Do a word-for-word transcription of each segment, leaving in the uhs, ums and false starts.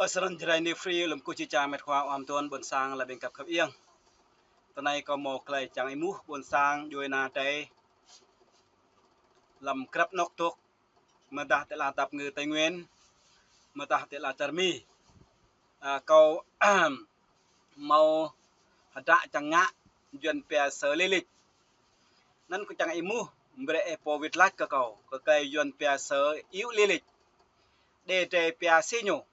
Srăng Jrai New Free lŏm kơ či čang met khua ăm tuan ƀôn sang lĕ ƀing khăp khăp iăng. Tơ anai kâo hmâo tơlơi čang êmuh ƀôn sang djuai ania drơi lăm krăp anŏ tŏk, mơdah tơlơi dăp ngư Tây Nguyên, mơdah tơlơi čar Mi. A, kâo hmâo hơdră čang ngă Yuan pia Sơ Lê Lịch. Anŭn kâo čang êmuh, brơi ih pô wĭt lač kơ kâo, kơ tơlơi Yuan pia Sơ Iu Lê Lịch. Đe drơi pia si ñu.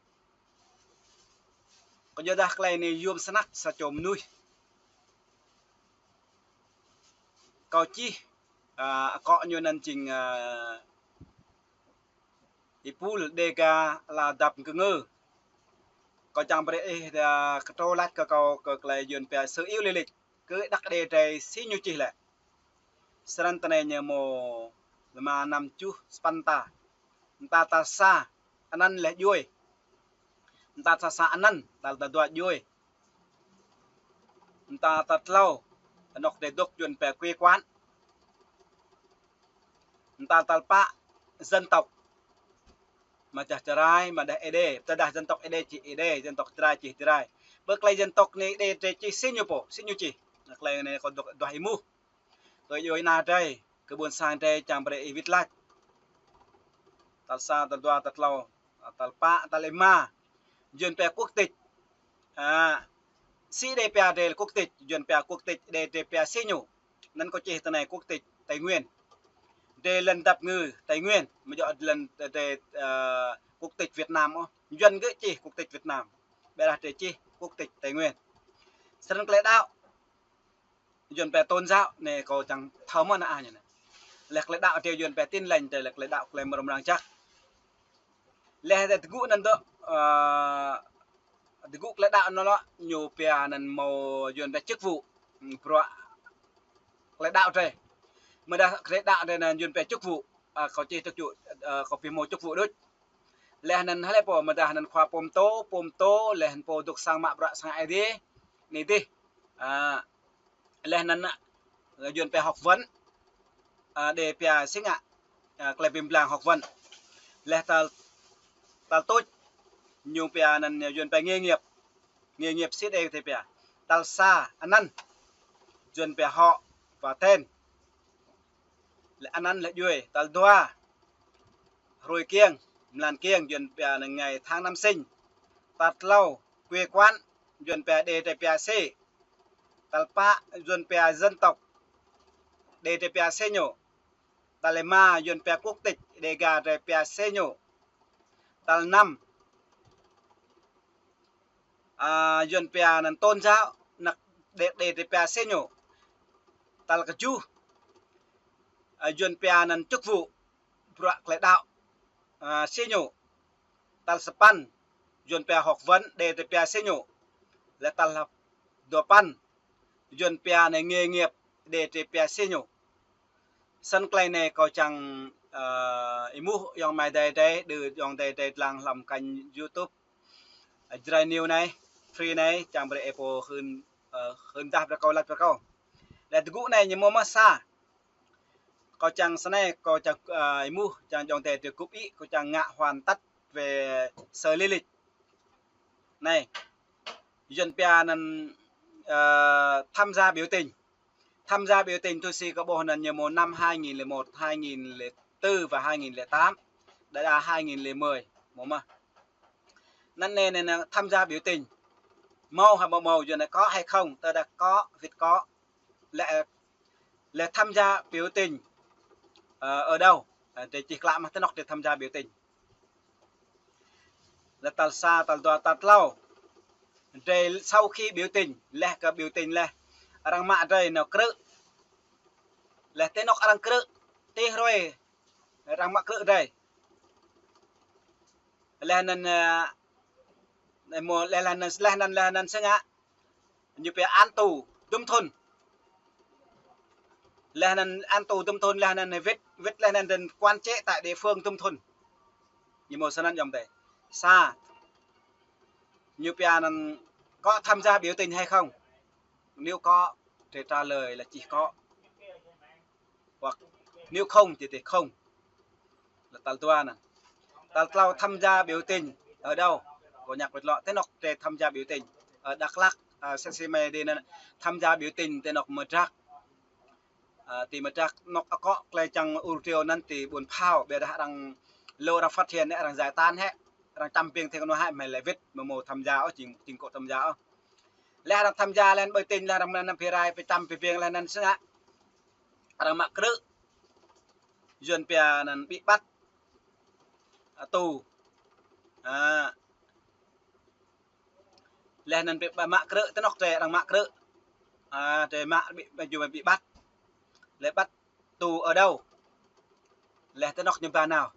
Kơ yua dah tơlơi anai yôm snăk sa čô mơnuih. Kâo čih, a, akŏ ñu anŭn jing, a, êpul Đêga la dăp kơ ngư. Kâo čang brơi ih, a, kơtrô lač kơ kâo kơ tơlơi Yuan pia Sơ Iu Lê Lịch. Kơ đăk đe drơi si ñu čih lĕ. Srăng tơ anai ñu hmâo lơma năm tơjuh sapăn ta. Mơta tal sa anăn lĕ djuai. Mơta tal sa anăn, tal tal dua djuai. Mơta tal tlâo, anŏ drơi dŏ Yuan pia quê quán. Mơta tal pă, dân tộc. Mơdah Jrai, mơdah Êđê, tơdah dân tộc Êđê čih Êđê, dân tộc Jrai čih Jrai. Bơ tơlơi dân tộc anai đe drơi čih si ñu pô, si ñu čih. Anŭn tơlơi anai kâo duah, duah êmuh kơ djuai ania drơi, kơ ƀôn sang drơi čang brơi ih wĭt lač. Tal sa, tal dua, tal tlâo, tal pă, tal lima. Yuan pia quốc tịch. A, si đe pia drơi quốc tịch, Yuan pia quốc tịch, đe drơi pia si ñu. Anŭn kâo čih tơ anai quốc tịch Tây Nguyên. Drơi lŏn dăp ngư Tây Nguyên, mơ̆ djơ̆ lŏn drơi, a, quốc tịch Việt Nam ôh. Yuan gơ̆ čih quốc tịch Việt Nam. Ƀiădah drơi čih quốc tịch Tây Nguyên. Srăng tơlơi đăo. Yuan pia tôn giáo, anai kâo čang thâo mơ̆n a ñu anai. Lĕ tơlơi đăo drơi Yuan pia Tin Lành, drơi lĕ tơlơi đăo tơlơi mrâo mrang jăk. Lĕ tơgŭ anŭn dŏ, a, tơgŭ tơlơi đăo anŭn lŏ, ñu pia anŭn hmâo Yuan pia chức vụ, bruă tơlơi đăo drơi. Mơdah tơlơi đăo drơi anŭn Yuan pia chức vụ, a, kâo čih chức vụ, a, kâo ƀu hmâo chức vụ đôč. Lĕ anŭn hlơi pô, mơdah anŭn khua pô pơtô, pô pơtô, lĕ anŭn pô dŏ sang mă bruă sang Ơi Adai, anai dih. A, lĕ anŭn, a, Yuan pia học vấn, a, đe pia si ngă, a, tơlơi ƀing blang học vấn. Lĕ tal, tal tuč, ñu pia anŭn Yuan pia nghề nghiệp. Nghề nghiệp si đe drơi pia. Tal sa, anăn, Yuan pia họ và tên. Lĕ anăn lĕ djuai. Tal dua, hrơi kiăng, mlan kiăng, Yuan pia anŭn ngày tháng năm sinh. Tal tlâo, quê quán, Yuan pia đe drơi pia si. Tal pă, Yuan pia dân tộc, đe drơi pia si ñu. Tal lima, Yuan pia quốc tịch, Đêga drơi pia si ñu. Tal năm, a, Yuan pia anŭn tôn giáo, anăk đe, đe drơi pia si ñu. Tal kơjuh, a, Yuan pia anŭn chức vụ, bruă tơlơi đăo, a, si ñu. Tal sapăn, Yuan pia học vấn, đe drơi pia si ñu. Lĕ tal dua păn, Yuan pia anai nghề nghiệp, đe drơi pia si ñu. Srăng tơlơi anai kâo čang, a, êmuh ayŏng amai adơi drơi, đơ ayŏng adơi drơi lăng hlăm kênh YouTube, a, Jrai New anai, Free anai, čang brơi ih pô hưn, a, hưn dah brơi kâo, lač brơi kâo. Lĕ tơgŭ anai ñu hmâo mơ̆ sa. Kâo čang sơnai, kâo čang, a, êmuh, čang ayŏng adơi drơi gŭp ih, kâo čang ngă hoàn tất về Sơ Lê Lịch. Anai, Yuan pia anŭn, a, tham gia biểu tình. Tham gia biểu tình tui si kâo ƀuh anŭn ñu hmâo năm hai nghìn lẻ một, hai nghìn lẻ tư và hai nghìn lẻ tám. Đơđa hai nghìn lẻ mười, hmâo mơ̆. Anŭn anai, anai, anai, tham gia biểu tình. Hmâo hă ƀu hmâo, Yuan anai có hay không, tơdah có, wĭt có. Lĕ, lĕ tham gia biểu tình, a, ở đâu? A, drơi čih klă mơ̆ tơ anŏ drơi tham gia biểu tình. Lĕ tal sa, tal dua, tal tlâo. Drơi sau khi biểu tình, lĕ kơ biểu tình lĕ arăng mă drơi nao krư̆. Lĕ tơ anŏ arăng krư̆, tơ hrơi arăng mă krư̆ drơi. Lĕ anŭn, a, lĕ mơ̆, lĕ anŭn, lĕ anŭn, lĕ anŭn si ngă. Ñu pia án tù dŭm thŭn. Lĕ anŭn án tù dŭm thŭn, lĕ anŭn wĭt, wĭt lĕ anŭn đơ̆n quản chế tại địa phương dŭm thŭn. Ñu hmâo sơnăn ayŏng adơi. Sa, ñu pia anŭn có tham gia biểu tình hay không? Nếu có, drơi trả lời là chỉ có. Hoặc nếu không thì, thì không. Lĕ tal dua anŭn. Tal tlâo tham gia biểu tình ở đâu? Kâo ñăk wơ̆t lŏ, tơ anŏ tơlơi tham gia biểu tình. Ơ, Dak Lak, ơ, sĕ sĕ mơi đĭ anŭn tham gia biểu tình, tơ anŏ Mơdrak. Ơ, ti Mơdrak anŏ akŏ tơlơi čang ur triu anŭn ti ƀuôn Phao, biă dah arăng lu arăng phát hiện hĕ, arăng giải tán hĕ, arăng čăm ƀing tơngan anŭn hĕ, mơi lĕ wĭt, mơi mơ̆ tham gia ôh, jing, jing kơ tham gia ôh. Laih arăng tham gia laih anŭn biểu tình laih arăng mơnăn pơrai pơčăm pơƀing laih anŭn sơngă. Arăng mă krư̆. Yuan pia anŭn bị bắt. Ơ, tù. Ơ. Laih anŭn ƀu mă krư̆, tơ anŏ tơlơi arăng mă krư̆. Ơ, tơlơi mă bị, ƀu, ƀu bắt. Laih bắt tù ở đâu? Laih tơ anŏ ñu ba nao?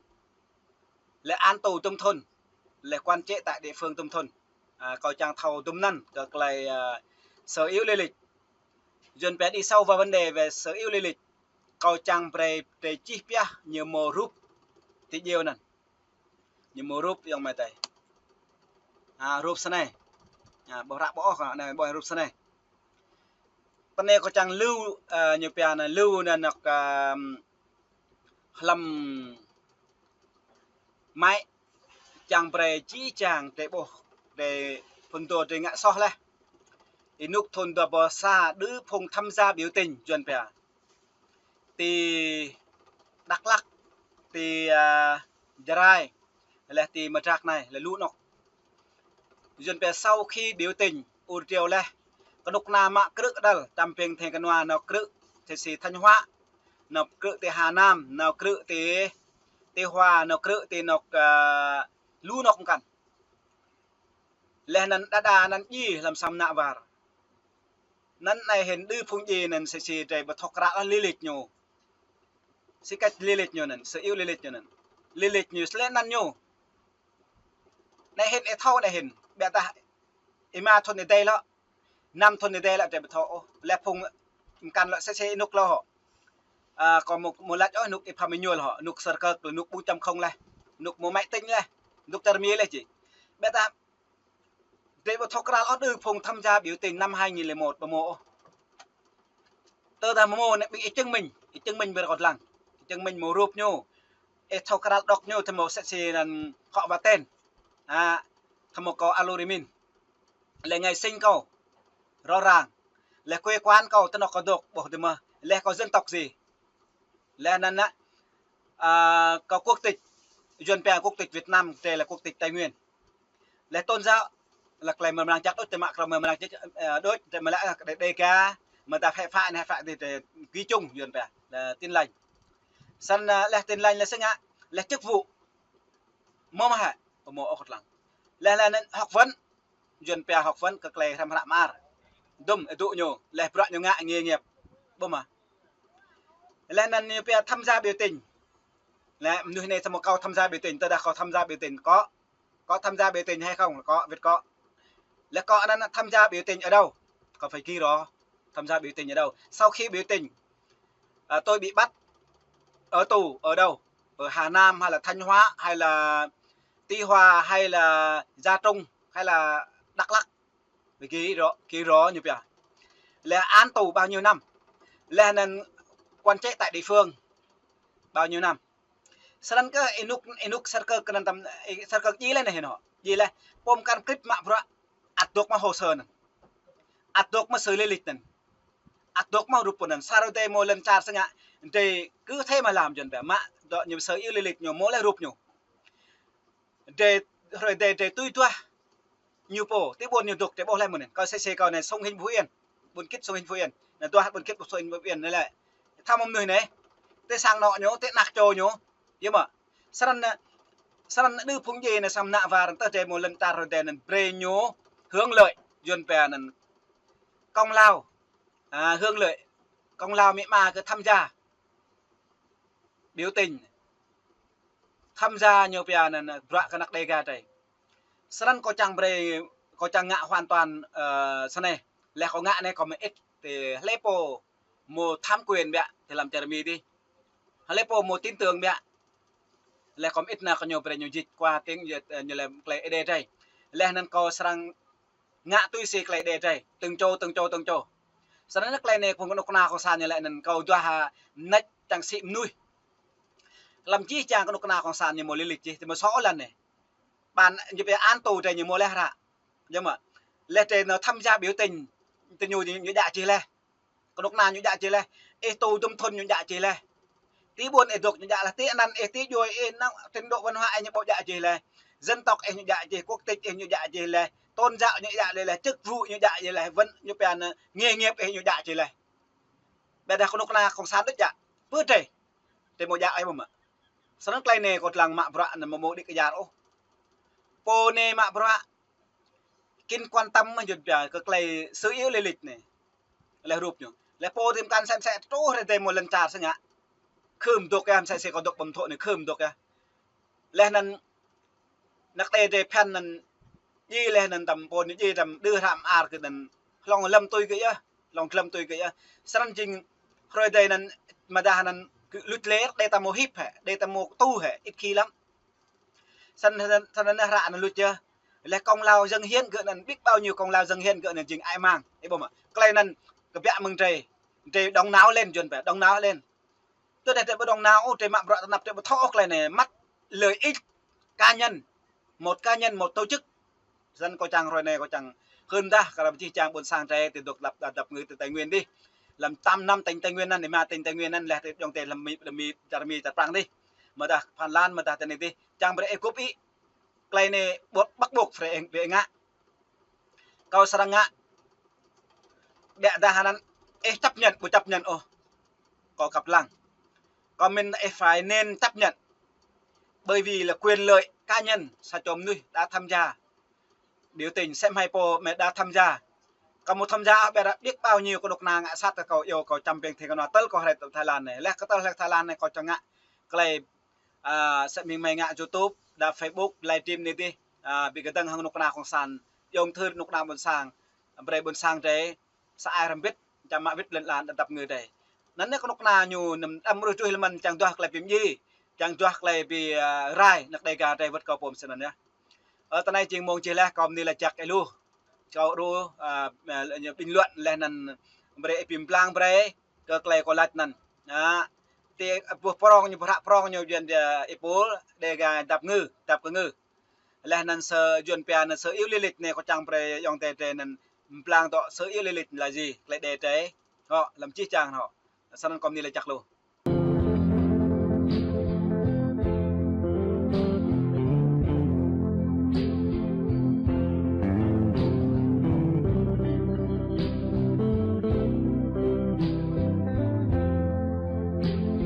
Laih án tù dŭm thŭn. Laih quản chế tại địa phương dŭm thŭn. Ơ, kâo čang thâo dŭm anŭn kơ tơlơi, ơ, sở hữu lý lịch. Yuan pia đi sâu vào vấn đề về sở hữu lý lịch. Kâo čang brơi, brơi čih pioh ñu mơ̆ rup ti djeo anŭn. Ñu mơ̆ rup yŏng mơi tơi. Ơ, rup sơnai. Ơ, ƀuh ră ƀuh ôh, anai ƀuh rup sơnai. Pơ anai kâo čang lu, ơ, ñu pia anŭn lu anŭn anŏ, ơ, hlăm mơi čang brơi či čang tơlơi ƀuh, tơlơi phŭn dô tơlơi ngă soh laih. Ênuk thŭn dua rơbâo sa đưm phung tham gia biểu tình Yuan pia. Ti Dak Lak, ti, ơ, Jarai, laih ti Mơdrak anai, laih lu anŏ. Yuan pia sau khi biểu tình ur triu laih, kơnuk kơna mă krư̆ kơđăl, čăm ƀing tơngan anŭn nao krư̆ ti si Thanh Hóa, nao krư̆ ti Hà Nam, nao krư̆ ti, ti Hòa, nao krư̆ ti anŏ, ơ, lu anŏ mơkăn. Laih anŭn đơđa anŭn djai hlăm sang mơnă war. Anŭn anai hĭn đưm phung djai anŭn sĕ sĕ drơi ƀu thâo krăk ôh lý lịch ñu. Sĭ kĕč lý lịch ñu anŭn, sở hữu lý lịch ñu anŭn. Lý lịch ñu sơlĕ anŭn ñu. Anai hĭn ih thâo anai hĭn. Biă dah ih mă thŭn ih dai lŏ. Năm thŭn ih dai lŏ drơi ƀu thâo ôh. Laih phung mơkăn lŏ sĕ sĕ ênuk lŏ hŏ. Ơ, kâo mơ̆, mơ̆ lač ôh ênuk Y Pham Êñuôl hŏ. Ênuk Sơrkơk, ênuk bốn chấm không laih. Ênuk mơ̆ máy tính laih. Ênuk tơrmi laih či. Biă dah drơi ƀu thâo krăk ôh đưm phung tham gia biểu tình năm hai nghìn lẻ một ƀu mơ̆ ôh. Tơdah mơ̆ mơ̆ anai ƀing ih chứng minh, ih chứng minh brơi kâo lăng. Ih chứng minh mơ̆ rup ñu. Ih thâo krăk đŏk ñu, tơmơ̆ sĕ sĕ anŭn khŏ ba tên. Ơ, tơmơ̆ kâo alo rơmin. Laih ngày sinh kâo rõ ràng. Laih quê quán kâo tơ anŏ kâo dŏ ƀuh tơmơ̆. Laih kâo dân tộc gì. Laih anŭn anai, ơ, kâo quốc tịch, Yuan pia quốc tịch Việt Nam, drơi lĕ quốc tịch Tây Nguyên. Laih tôn giáo, lĕ tơlơi mơ̆ mơnăng čăt đôč, tơmă krao mơ̆ mơnăng čăt, ơ, đôč, tơmă lĕ, ơ, Đê-, Đêga, mơ̆ ta phĕ phă anai phă ti, ti, ghi chung, Yuan pia, lĕ Tin Lành. Săn, ơ, laih Tin Lành laih sơngă, laih chức vụ. Mơ̆ mơ̆ hă, ƀu mơ̆ ôh kơt lăng. Laih, laih anŭn học vấn, Yuan pia học vấn kơ tơlơi hrăm hră mơar. Dŭm, ơ, dŏ ñu, laih bruă ñu ngă nghề nghiệp. Ƀu mơ̆. Laih anŭn ñu pia tham gia biểu tình. Laih mơnuih anai tơmơ̆ kâo tham gia biểu tình, tơdah kâo tham gia biểu tình, có. Có tham gia biểu tình hay không? Có, wơ̆t có. Laih có anŭn tham gia biểu tình ở đâu? Có phải ghi rõ tham gia biểu tình ở đâu? Sau khi biểu tình, à, tôi bị bắt ở tù ở đâu? Ở Hà Nam hay là Thanh Hóa hay là Tuy Hòa hay là Gia Trung hay là Đắk Lắk? Phải ghi rõ, ghi rõ ñu pia. Laih án tù bao nhiêu năm? Laih anŭn quản chế tại địa phương bao nhiêu năm? Srăng kơ ênuk, ênuk Sơrkơk kơ anŭn tăm, ơ, Sơrkơk djai laih anai hĭn hŏ. Djai laih. Pô mơkăn krit mă bruă ăt dŏ mă hồ sơ anŭn. Ăt dŏ mă sơ lý lịch anŭn. Ăt dŏ mă rup anŭn. Sa hrơi dêh mơ̆ lŏn čar sơngă. Dêh kơ thê mă lam Yuan pia. Mă dŏ ñu sơ iâu lý lịch ñu mơ̆ laih rup ñu. Dêh hrơi dêh, dêh tui duah ñu pô, ti ƀôn ñu dŏ, ti ƀuh laih mơ̆n. Kâo sê sê kâo anai Sông Hinh Phú Yên, ƀôn Kĭt Sông Hinh Phú Yên. Anai duah ƀôn Kĭt Sông Hinh Phú Yên anai lĕ. Thâo mơ̆ mơnuih anai, ti sang anŏ ñu, ti anăk čô ñu. Yơh mơ̆. Srăng, srăng đưm phung djai anai sang mơnă war, tơ dêh mơ̆ lŏn čar hrơi dêh anŭn brơi ñu hưởng lợi, Yuan pia anŭn công lao. À, hưởng lợi, công lao mĭ ma kơ tham gia biểu tình. Tham gia ñu pia anŭn, anŭn bruă kơ anăk Đêga drơi. Srăng kâo čang brơi, kâo čang ngă hoàn toàn, ơ, sơnai. Laih kâo ngă anai kâo mơit, ti hlơi pô mơ̆ tham quyền biă, ti lăm čar Mi dih. Hlơi pô mơ̆ tin tưởng biă. Laih kâo mơit anai kâo ñu brơi ñu jik kơ tơlơi, ơ, ñu lĕ tơlơi Êđê drơi. Laih anŭn kâo srăng ngă tui si tơlơi Êđê drơi, từng chỗ, từng chỗ, từng chỗ. Srăng anŭn tơlơi anai phung kơnuk kơna cộng sản ñu lĕ anŭn kâo duah, ơ, nač čang sĭ mơnuih. Lăm jih jang kơnuk kơna cộng sản ñu mơ̆ lý lịch jih, ti mơ̆ sô lăn anai. Ƀan ñu pia an tù drei ñu mơ̆ leh ră. Yơh mơ̆. Leh drei nao tham gia biểu tình, tơ ñu, ñu djă čih leh. Kơnuk kơna ñu djă čih leh. Ih tù dum thŭn ñu djă čih leh. Ti ƀuôn ih dŏ ñu djă leh. Ti anăn ih, ti djuai ih, năng trình độ văn hóa ih ñu ƀu djă čih leh. Dân tộc ih ñu djă čih, quốc tịch ih ñu djă čih leh. Tôn giáo ñu djă čih leh. Chức vụ ñu djă čih leh. Vẫn ñu pia anăn nghề nghiệp ih ñu djă čih leh. Ƀiădah kơnuk kơna cộng sản đôč djă. Pơ drei. Drei mơ̆ djă ih ƀu mă. Snăn klei anei kâo lăng mă bruă anăn mơ̆ mơ̆ đĭ kơjar ôh. Pô anei mă bruă. Kin quan tâm mă jŭn pia kơ klei sơ yếu lý lịch anei. Leh rup ñu. Leh pô tim kan sem se truh rê dê mơ̆ lăn čar sơngă. Khưm dŏ yơh, sem se kâo dŏ ƀăm thŏ anei khưm dŏ yơh. Leh anăn năk tê dê phăn anăn djai leh anăn tăm pô anăn djai tăm đơ hrăm ar kơ anăn hlŏng lăm tui kơ yơh. Hlŏng lăm tui kơ yơh. Snăn jing hrơi dê anăn mơdah anăn kơ luč lĕ đe ta mơ̆ hip hĕ, đe ta mơ̆ tu hĕ, ít khi lắm. Snăn, snăn, snăn anăn hră anăn luč yơh. Leh công lao dâng hiến gơ̆ anăn, biết bao nhiêu công lao dâng hiến gơ̆ anăn jing ai mang. Ih ƀu mă. Klei anăn kơ biă mơ̆ng drei. Drei đồng não lên jŭn pia, đồng não lên. Tơ drei, drei ƀu đồng não ôh, drei mă bruă tơnap drei ƀu thâo ôh klei anei. Măt lợi ích cá nhân. Một cá nhân, một tổ chức. Snăn kâo čang hrơi anei kâo čang hưn dah kơ arăng jih jang ƀuôn sang drei ti dŏ lăp dap ngư ti Tây Nguyên dih. Lăm tám năm tỉnh Tây Nguyên anăn, lima tỉnh Tây Nguyên anăn leh ti djŏng ti lăm Mi, lăm Mi, čar Mi, čar Prăng dih. Mơdah Phần Lan, mơdah ti anei dih. Čang brei ih gŭp ih. Klei anei ƀuh ƀăk ƀôk frei ih, brei ih ngă. Kâo srăng ngă. Ƀiădah anăn ih chấp nhận, ƀu chấp nhận ôh. Kâo kăp lăng. Kâo mĭn ih phải nên chấp nhận. Bởi vì là quyền lợi cá nhân, sa čô mnuih đã tham gia biểu tình, sem hai pô mơ̆ đã tham gia. Kâo mơ̆ tham gia ƀiădah biết bao nhiêu kơnuk kơna ngă sat kơ kâo, iâu kâo čăm ping thê kơnua tơl kâo hrĕ tơ Thái Lan anei. Leh kơ tơl hrĕ Thái Lan anei kâo čang ngă klei, a, sem mĭn mơ̆ ngă YouTube, đa Facebook, livestream anei dih, a, bi kơdơ̆ng hăng kơnuk kơna cộng sản, iâu thư kơnuk kơna ƀuôn sang, brei ƀuôn sang drei sa ai hrăm wĭt, čăm mă wĭt lăn ala dap ngư drei. Anăn anei kơnuk kơna ñu năm đăm ruh juh lăm anăn čang duah klei bi mdjiê, čang duah klei bi, a, rai, năk Đêga drei wơ̆t kâo pô msĕ anăn yơh. Ơ, tơ anei jing mông čih leh, kâo mni lač jăk ih lu. Čô đru, a, a, bình luận leh anăn brei ih bi mblang brei kơ klei kâo lač anăn. A, ti ƀuh prŏng ñu, ƀuh hră prŏng ñu jŭn, a, ih pul Đêga dap ngư, dap kơ ngư. Leh anăn sơ jŭn pia anăn sơ yếu lý lịch anei kâo čang brei ayŏng adei drei anăn mblang dŏ sơ yếu lý lịch là gì, klei đe drei. Hŏ, lăm jih jang hŏ. Snăn kâo mni lač jăk lu.